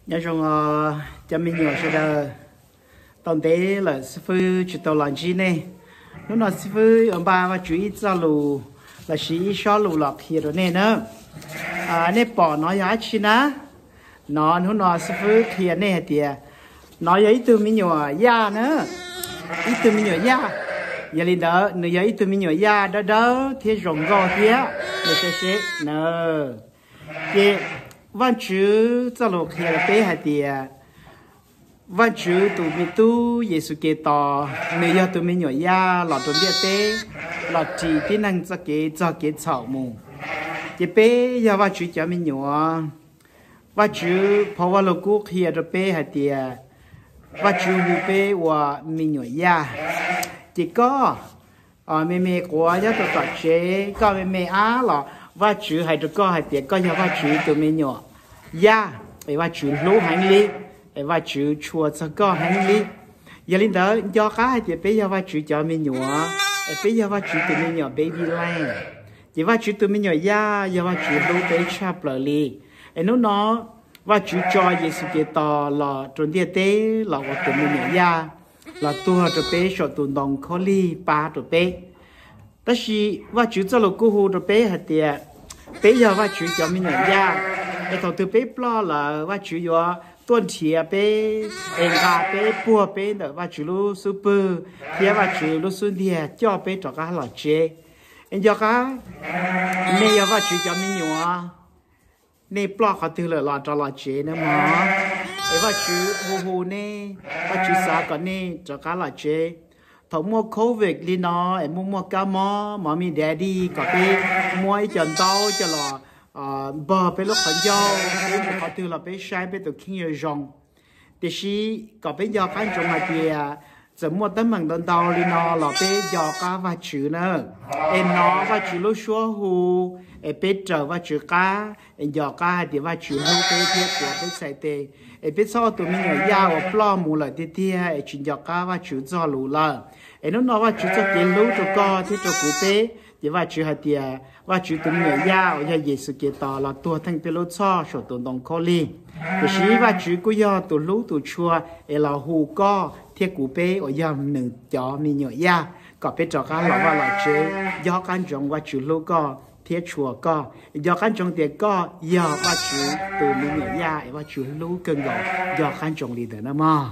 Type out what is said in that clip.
Nyob zoo os cov me nyuam sawv daws, tau ntev lawm xib fwb tsis tau los ntsib nej. Hnub no xib fwb yuav npaj Vajtswv ib txoj lus lossis ib sob lus los qhia rau nej na. Nej pom no yog dab tsi na? No hnub no xib fwb qhia nej hais tias no yog ib tug me nyuam yaj na, ib tug me nyuam yaj. Yog li ntawd nws yog ib tug me nyuam yaj dawb dawb thiab zoo nkauj thiab, nej saib seb na. Ces Vajtswv txoj lus qhia rau peb hais tias Vajtswv tus me tub Yexus Khetos, nws yog tus me nyuam yaj los rau ntiaj teb, los ris tib neeg txoj kev txog kev txhaum mus. Ces peb yog Vajtswv cov me nyuam. Vajtswv phau Vaj Lug Kub qhia rau peb hais tias Vajtswv hu peb ua me nyuam yaj. Ces koj me me quav nyob rau tom tsev, koj me me ab los Vajtswv hais rau koj hais tias koj yog Vajtswv tus me nyuam yaj, es Vajtswv hlub heev li, es Vajtswv tshua txog koj heev li. Yog li ntawd nco qab hais tias peb yog Vajtswv cov me nyuam, es peb yog Vajtswv tus me nyuam baby lamb. Ces Vajtswv tus me nyuam yaj yog Vajtswv hlub peb tshaj plaws li. Es hnub no Vajtswv tso Yexus Khetos los rau ntiaj teb los ua tus me nyuam yaj, los tuag rau peb saum tus ntoo khaub lig pab rau peb. Tab sis Vajtswv txoj lus kuj hu rau peb hais tias peb yog Vajtswv cov me nyuam yaj, es thaum twg peb ploj lawm Vajtswv yuav tuaj nrhiav peb, es nqa peb, puag peb ntawm Vajtswv lub xub pwg thiab Vajtswv lub xub ntiag coj peb rov qab los tsev. Es nco qab nej yog Vajtswv cov me nyuam, nej ploj qhov twg lawm los rov los tsev na mog. Es Vajtswv hu hu nej, Vajtswv xav kom nej rov qab los tsev. Thaum muaj covid li no, es muaj muaj kab mob, mommy daddy kom peb muab ib co ntaub coj los npog peb lub qhov ncauj, peb mus qhov twg los peb saib peb tus kheej zoo zoo. Tiam sis kom peb nco qab ntsoov hais tias txawm muaj teeb meem ntau ntau li no los peb nco qab Vajtswv na. Es hnov Vajtswv lub suab hu, es peb raws Vajtswv qab, es nco qab hais tias Vajtswv hlub peb thiab tuav peb txhais tes. Es peb txhob ua tus me nyuam yaj uas ploj mus lawm tiag tiag es tsis nco qab Vajtswv txoj lus lawm. Es hnub no Vajtswv txoj kev hlub rau koj thiab rau kuv peb, ces Vajtswv hais tias Vajtswv tus me nyuam yaj uas yog Yexus Khetos los tuag theej peb lub txhoj saum tus ntoo khaub lig. Tiam sis Vajtswv kuj yog tus hlub tus tshua, es los hu koj thiab kuv peb uas yog nws cov me nyuam yaj kom peb rov qab los vaj los tsev. Nco qab ntsoov Vajtswv hlub koj thiab tshua koj. Nco qab ntsoov tias koj yog Vajtswv tus me nyuam yaj es Vajtswv hlub kawg nkaus. Nco qab ntsoov li ntawd na mog.